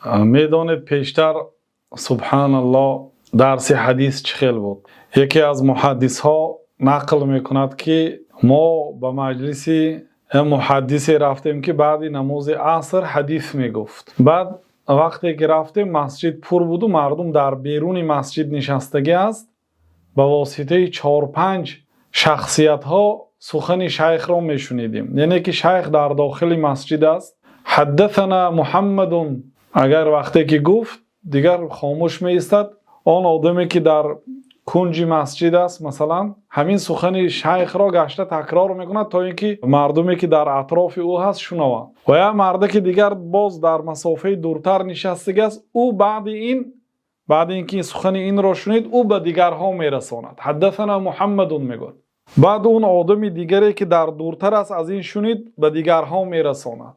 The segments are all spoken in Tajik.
Медонед, пештар, субҳаналлоҳ, дарси ҳадис чӣ хел буд. Яке аз муҳаддисҳо нақл мекунад, ки мо ба маҷлиси муҳаддисе рафтем, ки баъди намози аср ҳадис мегуфт. Баъд вақте ки рафтем, масҷид пур буду мардум дар беруни масҷид нишастагӣ аст. Ба воситаи чор-панҷ шахсиятҳо сухани шайхро мешунидем, яъне ки шайх дар дохили масҷид аст. «Ҳаддасана Муҳаммадун» агар вақте ки гуфт, дигар хомӯш меистад. Он одаме ки дар кунҷи масҷид аст, масалан, ҳамин сухани шайхро гашта такрор мекунад, то ин ки мардуме ки дар атрофи ӯ ҳаст, шунаванд. Ва як марде ки дигар боз дар масофаи дуртар нишастагӣ аст, ӯ баъди ин, баъди ин ки сухани инро шунид, ӯ ба дигарҳо мерасонад. «Ҳаддасана Муҳаммадун» мегӯяд. Баъд он одами дигаре ки дар дуртар аст аз ин шунид, ба дигарҳо мерасонад.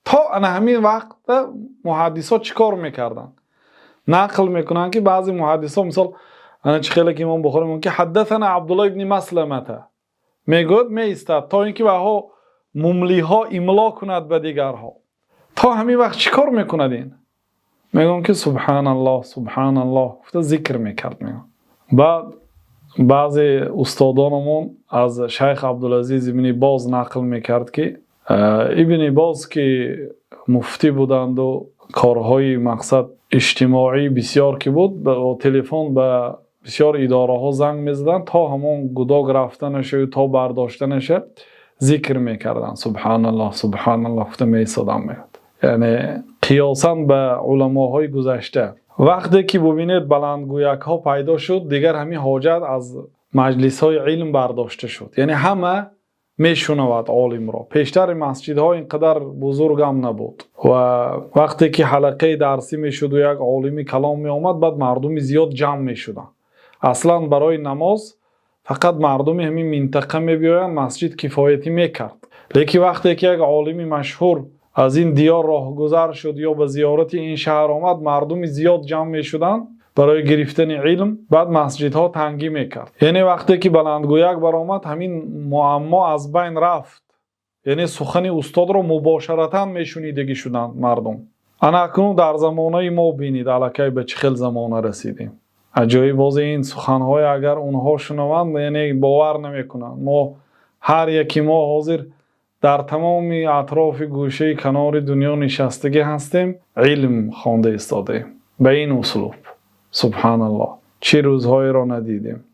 То ана ҳамин вақта муҳаддисҳо чӣ кор мекарданд? Нақл мекунанд, ки баъзе муҳаддисҳо, мисол, ана чӣ хеле ки имом Бухорӣ мегӯяд, ки «Ҳаддасана Абдуллоҳ ибни Масламата» мегӯяд, меистад, то ин ки ваҳо мумлиҳо имло кунад ба дигарҳо. То ҳамин вақт чӣ кор мекунад ин? Мегӯям, ки «Субҳаналлоҳ, субҳаналлоҳ» гуфта зикр мекард, мегӯям. Баъд баъзе устодонамон аз шайх Абдулазиз ибни Боз нақл мекард, ки ибни Боз, ки муфтӣ буданду корҳои, мақсад, иҷтимоӣ бисёр ки буд, бо телефон ба бисёр идораҳо занг мезаданд, то ҳамон гудок рафтанашаю то бардоштанаша зикр мекарданд. «Субҳаналлоҳ, субҳаналлоҳ» гуфта меистоданд, мегӯяд. Яъне қиёсан ба уламоҳои гузашта, вақте ки бубинед, баландгӯякҳо пайдо шуд, дигар ҳамин ҳоҷат аз маҷлисҳои илм бардошта шуд, яъне ҳама мешунавад олимро. Пештари масҷидҳо ин қадар бузургам набуд ва вақте ки ҳалақаи дарсӣ мешуду як олими калом меомад, баъд мардуми зиёд ҷамъ мешуданд. Аслан барои намоз фақат мардуми ҳамин минтақа мебиёянд, масҷид кифоятӣ мекард. Лекин вақте ки як олими машҳур аз ин диёр роҳгузар шуд ё ба зиёрати ин шаҳр омад, мардуми зиёд ҷамъ мешуданд барои гирифтани илм, баъд масҷидҳо тангӣ мекард. Яъне вақте ки баландгӯяк баромад, ҳамин муаммо аз байн рафт, яъне сухани устодро мубошаратан мешунидагӣ шуданд мардум. Ана акнун дар замонаи мо бинед, аллакай ба чӣ хел замона расидем. Аҷоиб, боз ин суханҳое агар онҳо шунаванд, яъне бовар намекунанд. Мо, ҳар яки мо ҳозир дар тамоми атрофи гӯшаи канори дунё нишастагӣ ҳастем, илм хонда истодаем ба ин услуб. Субҳаналлоҳ, чӣ рӯзҳоеро надидем.